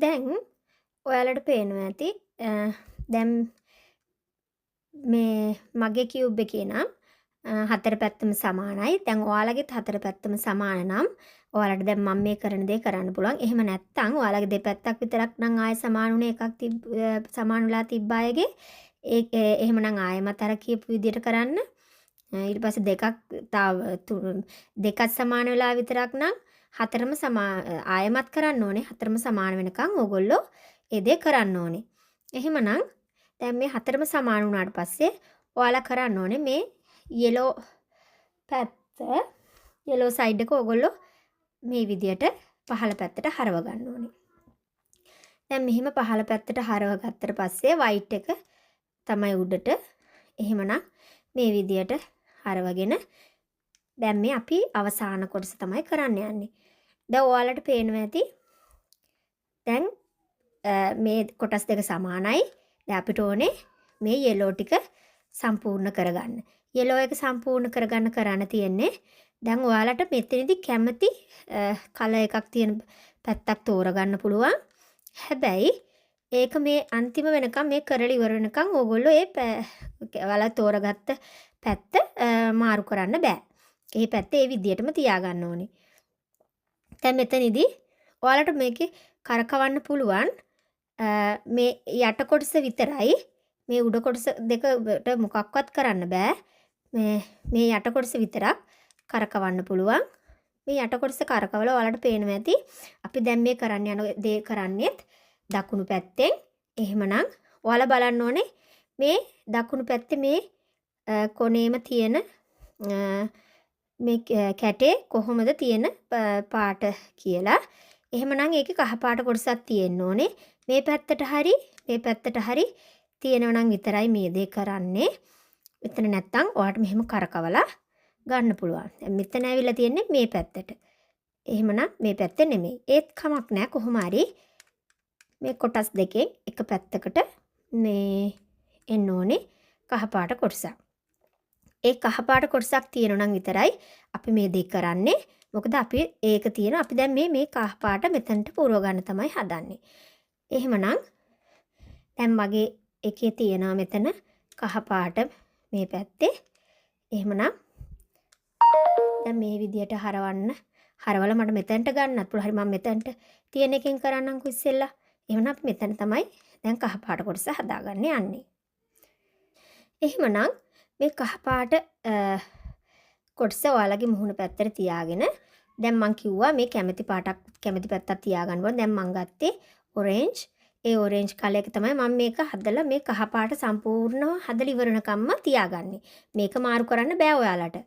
දැන් ඔයාලට පේනවා ඇති, දැන් මේ මගේ කියුබ් එකේ නම් හතර පැත්තම සමානයි. දැන් ඔයාලගෙත් හතර පැත්තම සමාන නම් ඔයාලට දැන් මම මේ කරන දේ කරන්න පුළුවන්. එහෙම නැත්නම් ඔයාලගේ දෙපැත්තක් විතරක් නම් ආයෙ සමාන වුණේ එකක් සමාන වෙලා තිබ්බ අයගේ ඒ එහෙමනම් ආයෙමත් අර කියපු විදියට කරන්න. ඊට පස්සේ දෙකක් තව දෙකක් සමාන වෙලා විතරක් නම් හතරම ආයෙමත් කරන්න ඕනේ. හතරම සමාන වෙනකන් ඕගොල්ලෝ ඒ දේ කරන්න ඕනේ. එහෙමනම් දැන් මේ හතරම සමාන වුණාට පස්සේ ඔයාලා කරන්න ඕනේ මේ යෙලෝ පැත්ත, යෙලෝ සයිඩ් එක ඕගොල්ලෝ මේ විදියට පහළ පැත්තට හරව ගන්න ඕනේ. දැන් මෙහෙම පහළ පැත්තට හරව ගත්තට පස්සේ වයිට් එක තමයි උඩට. එහෙමනම් මේ විදියට හරවගෙන දැන් මේ අපි අවසාන කොටස තමයි කරන්න යන්නේ. දැන් ඔයාලට පේනවා ඇති දැන් මේ කොටස් දෙක සමානයි. දැන් අපිට ඕනේ මේ යෙලෝ ටික සම්පූර්ණ කරගන්න. යෙලෝ එක සම්පූර්ණ කරගන්න කරන්න තියෙන්නේ දැන් ඔයාලට මෙතනදි කැමති කලර් එකක් තියෙන පැත්තක් තෝරගන්න පුළුවන්. හැබැයි ඒක මේ අන්තිම වෙනකම්, මේ කරලා ඉවර වෙනකම් ඕගොල්ලෝ ඒ ඔයාලා තෝරගත්ත පැත්ත මාරු කරන්න බෑ. ඒ පැත්ත ඒ විදියටම තියාගන්න ඕනේ. දැන් මෙතනදී ඔයාලට මේකේ කරකවන්න පුළුවන් මේ යට කොටස විතරයි. මේ උඩ කොටස දෙකට මොකක්වත් කරන්න බෑ. මේ මේ යට කොටස විතරක් කරකවන්න පුළුවන්. මේ යට කොටස කරකවලා ඔයාලට පේනවා ඇති අපි දැන් මේ කරන්න යන දේ කරන්නේත් දකුණු පැත්තෙන්. එහෙමනම් ඔයාලා බලන්න ඕනේ මේ දකුණු පැත්තේ මේ කොනේම තියෙන මේ කැටේ කොහොමද තියෙන පාට කියලා. එහෙමනම් ඒකේ කහ පාට කොටසක් තියෙන්න ඕනේ. මේ පැත්තට හරි මේ පැත්තට හරි තියෙනවා නම් විතරයි මේ දේ කරන්නේ. මෙතන නැත්තම් ඔයාලට මෙහෙම කරකවලා ගන්න පුළුවන්. දැන් මෙතන ඇවිල්ලා තියෙන්නේ මේ පැත්තට. එහෙමනම් මේ පැත්තේ නෙමෙයි. ඒත් කමක් නෑ, කොහොම හරි මේ කොටස් දෙකෙන් එක පැත්තකට මේ එන්න ඕනේ කහ පාට කොටසක්. ඒ කහ පාට කොටසක් තියෙනවා නම් විතරයි අපි මේ දේ කරන්නේ. මොකද අපි ඒක තියෙන අපි දැන් මේ මේ කහ පාට මෙතනට පුරව ගන්න තමයි හදන්නේ. එහෙමනම් දැන් මගේ එකේ තියෙනවා මෙතන කහ පාට මේ පැත්තේ. එහෙමනම් දැන් මේ විදියට හරවන්න, හරවලා මට මෙතනට ගන්නත් පුළුවන්. හරි, මම මෙතනට තියෙන එකෙන් කරන්නම්කෝ ඉස්සෙල්ලා. එහෙමනම් අපි මෙතන තමයි දැන් කහ පාට කොටස හදාගන්න යන්නේ. එහෙමනම් මේ කහ පාට කොටස ඔයාලගේ මුහුණ පැත්තට තියාගෙන, දැන් මං කිව්වා මේ කැමති පාටක් කැමති පැත්තක් තියාගන්න ඕන. දැන් මං ගත්තේ ඔරෙන්ජ්. ඒ ඔරෙන්ජ් කලර් එක තමයි මම මේක හදලා මේ කහ පාට සම්පූර්ණව හදලා ඉවර වෙනකම්ම තියාගන්නේ. මේක මාරු කරන්න බෑ ඔයාලට.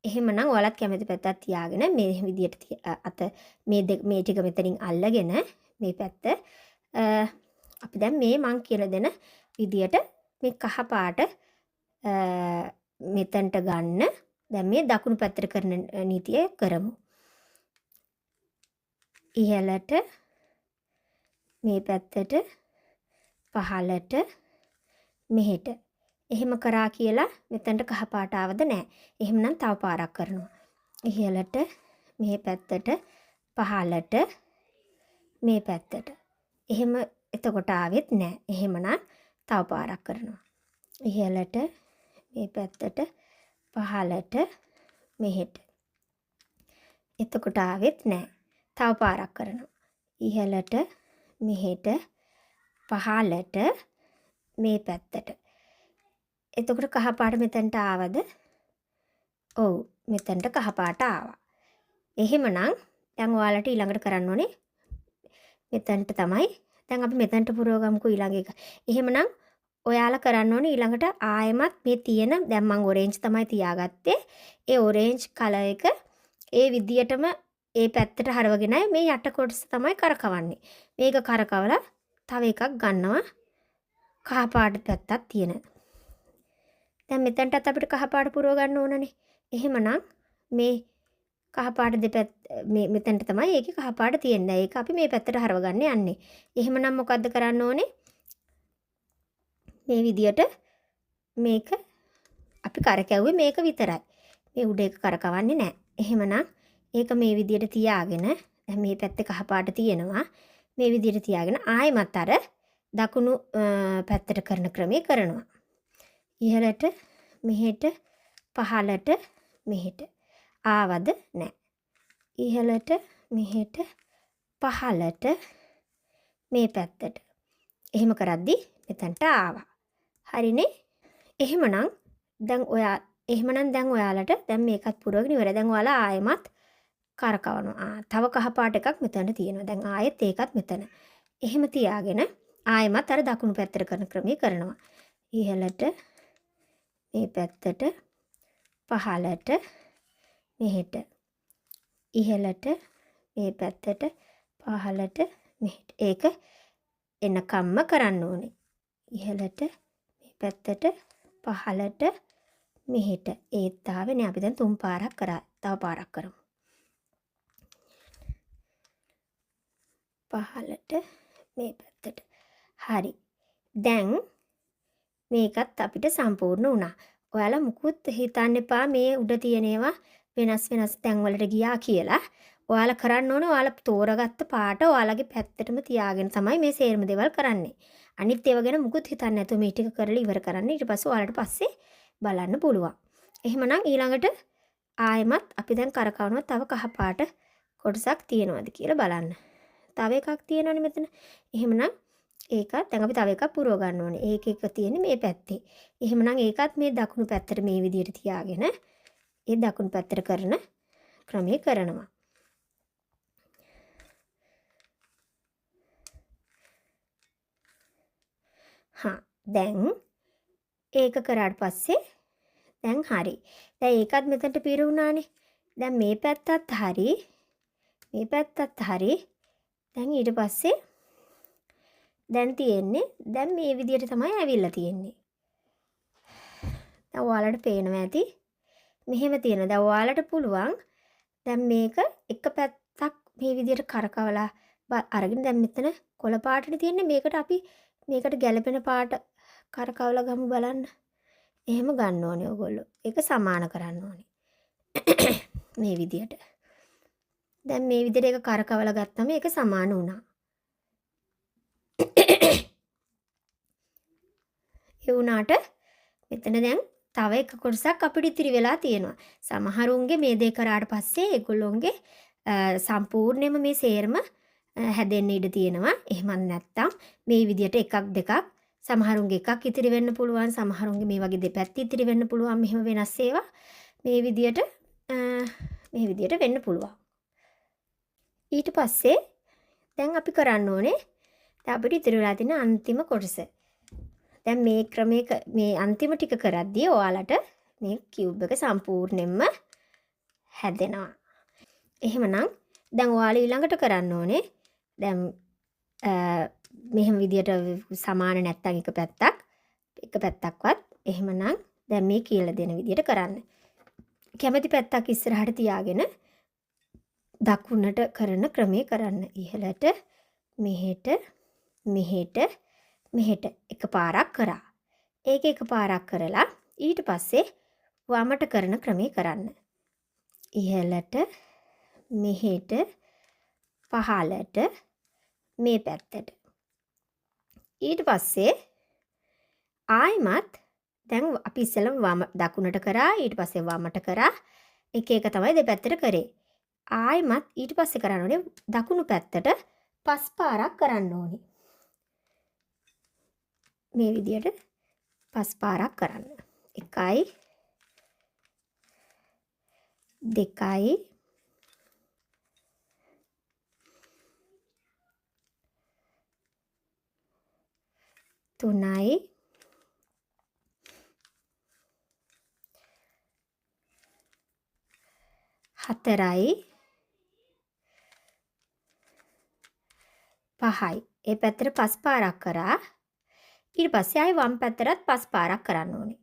එහෙමනම් ඔයාලත් කැමති පැත්තක් තියාගෙන මේ විදියට අත මේ මේ ටික මෙතනින් අල්ලගෙන මේ පැත්ත අපි දැන් මේ මං කියලා දෙන විදියට මේ කහ පාට මෙතනට ගන්න. දැන් මේ දකුණු පැත්තට කරන නීතිය කරමු. ඉහළට මේ පැත්තට, පහළට මෙහෙට. එහෙම කරා කියලා මෙතනට කහ පාට ආවද? නෑ. එහෙමනම් තව පාරක් කරනවා. ඉහළට මේ පැත්තට, පහළට මේ පැත්තට. එහෙම එතකොට ආවෙත් නෑ. එහෙමනම් තව පාරක් කරනවා. ඉහළට මේ පැත්තට, පහළට මෙහෙට. එතකොට ආවෙත් නෑ. තව පාරක් කරනවා. ඉහළට මෙහෙට, පහළට මේ පැත්තට. එතකොට කහ පාට මෙතනට ආවද? ඔව්, මෙතනට කහ පාට ආවා. එහෙමනම් දැන් ඔයාලට ඊළඟට කරන්න ඕනේ මෙතනට තමයි. දැන් අපි මෙතනට පුරවගමුකෝ ඊළඟ එක. එහෙමනම් ඔයාලා කරන්න ඕනේ ඊළඟට ආයෙමත් මේ තියෙන, දැන් මං ඔරෙන්ජ් තමයි තියාගත්තේ. ඒ ඔරෙන්ජ් කලර් එක ඒ විදියටම ඒ පැත්තට හරවගෙනයි මේ යට කොටස තමයි කරකවන්නේ. මේක කරකවලා තව එකක් ගන්නවා කහ පාට පැත්තක් තියෙන. දැන් මෙතනටත් අපිට කහ පාට පුරව ගන්න ඕනනේ. එහෙමනම් මේ කහ පාට දෙපැත්ත මේ මෙතනට තමයි ඒකේ කහ පාට තියෙන්නේ. ඒක අපි මේ පැත්තට හරව ගන්න යන්නේ. එහෙමනම් මොකද්ද කරන්න ඕනේ? මේ විදියට මේක අපි කරකැව්වේ මේක විතරයි. මේ උඩ එක කරකවන්නේ නැහැ. එහෙමනම් ඒක මේ විදියට තියාගෙන දැන් මේ පැත්තේ කහ පාට තියෙනවා. මේ විදිහට තියාගෙන ආයෙමත් අර දකුණු පැත්තට කරන ක්‍රමය කරනවා. ඉහළට මෙහෙට පහළට මෙහෙට. ආවද? නෑ. ඉහළට මෙහෙට පහළට මේ පැත්තට. එහෙම කරද්දි මෙතනට ආවා. හරිනේ? එහෙමනම් දැන් ඔයාලට දැන් මේකත් පුරවගෙන ඉවරයි. දැන් ඔයාලා ආයෙමත් කරකවනවා. තව කහ පාට එකක් මෙතන තියෙනවා. දැන් ආයෙත් ඒකත් මෙතන. එහෙම තියාගෙන ආයෙමත් අර දකුණු පැත්තට කරන ක්‍රමය කරනවා. ඉහළට මේ පැත්තට පහළට මෙහෙට. ඉහළට මේ පැත්තට පහළට මෙහෙට. ඒක එනකම්ම කරන්න ඕනේ. ඉහළට මේ පැත්තට පහළට මෙහෙට. ඒත් ආවේ නෑ. අපි දැන් තුන් පාරක් කරා. තව පාරක් කරමු. පහළට මේ පැත්තට. හරි. දැන් මේකත් අපිට සම්පූර්ණ වුණා. ඔයාලා මුකුත් හිතන්න එපා මේ උඩ තියෙන ඒවා වෙනස් වෙනස් තැන්වලට ගියා කියලා. ඔයාලා කරන්න ඕනේ ඔයාලා තෝරගත්ත පාට ඔයාලගේ පැත්තටම තියාගෙන තමයි මේ සේරම දේවල් කරන්නේ. අනිත් ඒවා ගැන මුකුත් හිතන්නේ නැතුව මේ ටික කරලා ඉවර කරන්න. ඊට පස්සේ ඔයාලට පස්සේ බලන්න පුළුවන්. එහෙමනම් ඊළඟට ආයෙමත් අපි දැන් කරකවනවා තව කහ පාට කොටසක් තියෙනවද කියලා බලන්න. තව එකක් තියෙනවනේ මෙතන. එහෙමනම් ඒකත් දැන් අපි තව එකක් පුරව ගන්න ඕනේ. ඒක එක තියෙන්නේ මේ පැත්තේ. එහෙමනම් ඒකත් මේ දකුණු පැත්තට මේ විදිහට තියාගෙන ඒ දකුණු පැත්තට කරන ක්‍රමය කරනවා. හා දැන් ඒක කරාට පස්සේ දැන් හරි. දැන් ඒකත් මෙතනට පිරුණානේ. දැන් මේ පැත්තත් හරි. මේ පැත්තත් හරි. දැන් ඊට පස්සේ දැන් තියෙන්නේ දැන් මේ විදියට තමයි ඇවිල්ලා තියෙන්නේ. දැන් ඔයාලට පේනවා ඇති මෙහෙම තියෙනවා. දැන් ඔයාලට පුළුවන් දැන් මේක එක පැත්තක් මේ විදියට කරකවලා අරගෙන දැන් මෙතන කොළ පාටනේ තියෙන්නේ. මේකට අපි මේකට ගැලපෙන පාට කරකවලා ගමු බලන්න. එහෙම ගන්න ඕනේ ඔයගොල්ලෝ. ඒක සමාන කරන්න ඕනේ. මේ විදියට. දැන් මේ විදියට ඒක කරකවලා ගත්තම ඒක සමාන වුණා. ඒ වුණාට මෙතන දැන් තව එක කොටසක් අපිට ඉතිරි වෙලා තියෙනවා. සමහරුන්ගේ මේ දේ කරාට පස්සේ ඒගොල්ලොන්ගේ සම්පූර්ණයෙන්ම මේ සේරම හැදෙන්න ඉඩ තියෙනවා. එහෙමත් නැත්නම් මේ විදියට එකක් දෙකක් සමහරුන්ගේ එකක් ඉතිරි වෙන්න පුළුවන්. සමහරුන්ගේ මේ වගේ දෙපැත්ත ඉතිරි වෙන්න පුළුවන්. මෙහෙම වෙනස් ඒවා මේ විදියට වෙන්න පුළුවන්. ඊට පස්සේ දැන් අපි කරන්න ඕනේ දැන් අපිට ඉතිරි වෙලා තියෙන අන්තිම කොටස. දැන් මේ ක්‍රමයක මේ අන්තිම ටික කරද්දී ඔයාලට මේ කියුබ් එක සම්පූර්ණයෙන්ම හැදෙනවා. එහෙමනම් දැන් ඔයාලා ඊළඟට කරන්න ඕනේ දැන් මෙහෙම විදියට සමාන නැත්තම් එක පැත්තක්වත් එහෙමනම් දැන් මේ කියලා දෙන විදියට කරන්න. කැමති පැත්තක් ඉස්සරහට තියාගෙන දකුණට කරන ක්‍රමය කරන්න. ඉහළට මෙහෙට මෙහෙට මෙහෙට එක පාරක් කරා. ඒක එක පාරක් කරලා ඊට පස්සේ වමට කරන ක්‍රමය කරන්න. ඉහළට මෙහෙට පහළට මේ පැත්තට. ඊට පස්සේ ආයිමත් දැන් අපි ඉස්සෙල්ලම වම දකුණට කරා ඊට පස්සේ වමට කරා එක එක තමයි දෙපැත්තට කරේ. ආයිමත් ඊට පස්සේ කරන්න ඕනේ දකුණු පැත්තට පස් පාරක් කරන්න ඕනේ. මේ විදියට පස් පාරක් කරන්න. 1 2 3 4 5. ඒ පැත්තට පස් පාරක් කරා. ඊට පස්සේ ආයෙ වම් පැත්තටත් පස් පාරක් කරන්න ඕනේ.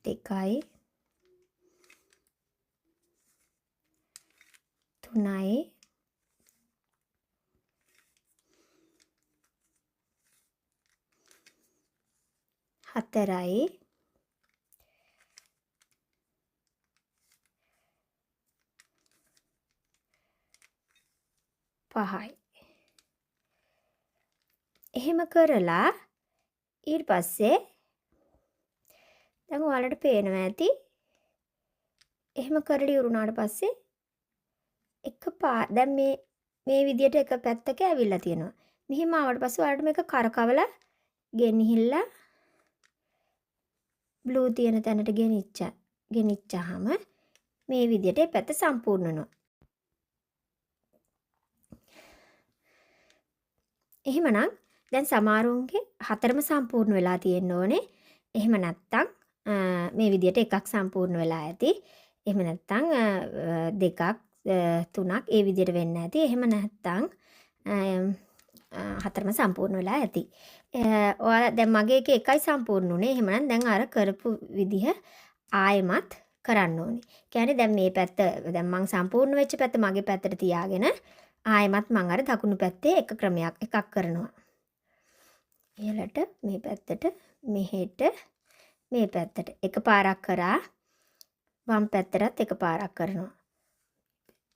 දෙකයි 3 4යි 5යි. එහෙම කරලා ඊට පස්සේ දැන් ඔයාලට පේනවා ඇති එහෙම කරලා ඉවර වුණාට පස්සේ එක දැන් මේ විදියට එක පැත්තක ඇවිල්ලා තියෙනවා. මෙහෙම ආවට පස්සේ ඔයාලට මේක කරකවලා ගෙනහිල්ලා බ්ලූ තියෙන තැනට ගෙනිච්චාම මේ විදියට ඒ පැත්ත සම්පූර්ණ වෙනවා. එහෙමනම් දැන් සමහරුන්ගේ හතරම සම්පූර්ණ වෙලා තියෙන්න ඕනේ. එහෙම නැත්තම් මේ විදියට එකක් සම්පූර්ණ වෙලා ඇති. එහෙම නැත්තම් දෙකක් තුනක් ඒ විදියට වෙන්න ඇති. එහෙම නැත්තම් හතරම සම්පූර්ණ වෙලා ඇති. ඔයාලා දැන් මගේ එකේ එකයි සම්පූර්ණ වුණේ. එහෙමනම් දැන් අර කරපු විදිහ ආයෙමත් කරන්න ඕනේ. කියන්නේ දැන් මේ පැත්ත දැන් මං සම්පූර්ණ වෙච්ච පැත්ත මගේ පැත්තට තියාගෙන ආයෙමත් මං අර දකුණු පැත්තේ එක ක්‍රමයක් එකක් කරනවා. ඉහළට මේ පැත්තට මෙහෙට මේ පැත්තට එක පාරක් කරා වම් පැත්තටත් එක පාරක් කරනවා.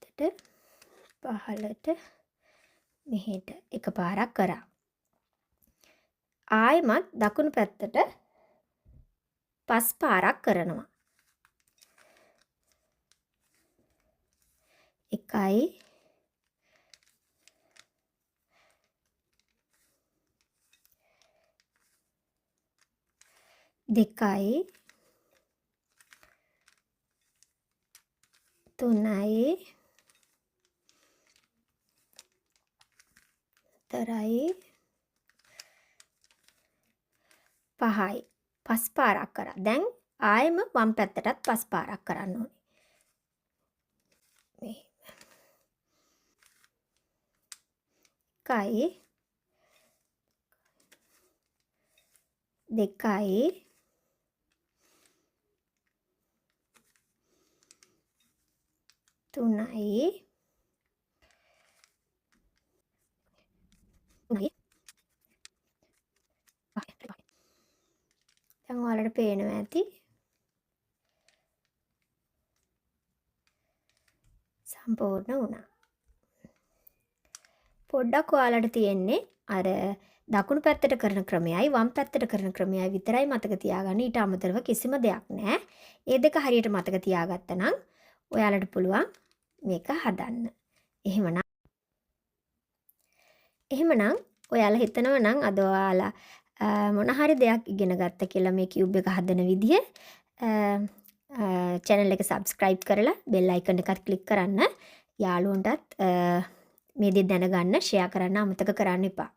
පැත්තට පහළට මෙහෙට එක පාරක් කරා. ආයෙමත් දකුණු පැත්තට පස් පාරක් කරනවා. 1 2 3 4 5යි. පස් පාරක් කරා. දැන් ආයෙම වම් පැත්තටත් පස් පාරක් කරන්න ඕනේ. මෙහෙම. 1 2 3 3 5. දැන් ඔයාලට පේනවා ඇති සම්පූර්ණ වුණා. පොඩ්ඩක් ඔයාලට තියෙන්නේ අර දකුණු පැත්තට කරන ක්‍රමයයි වම් පැත්තට කරන ක්‍රමයයි විතරයි මතක තියාගන්න. ඊට අමතරව කිසිම දෙයක් නෑ. ඒ දෙක හරියට මතක තියාගත්තා නම් ඔයාලට පුළුවන් මේක හදන්න. එහෙමනම් ඔයාලා හිතනවා නම් අද ඔයාලා මොන හරි දෙයක් ඉගෙන ගත්ත කියලා මේ කියුබ් එක හදන විදිය, චැනල් එක සබ්ස්ක්‍රයිබ් කරලා බෙල් අයිකන් එකත් ක්ලික් කරන්න. යාළුවන්ටත් මේ දේ දැනගන්න ෂෙයා කරන්න අමතක කරන්න එපා.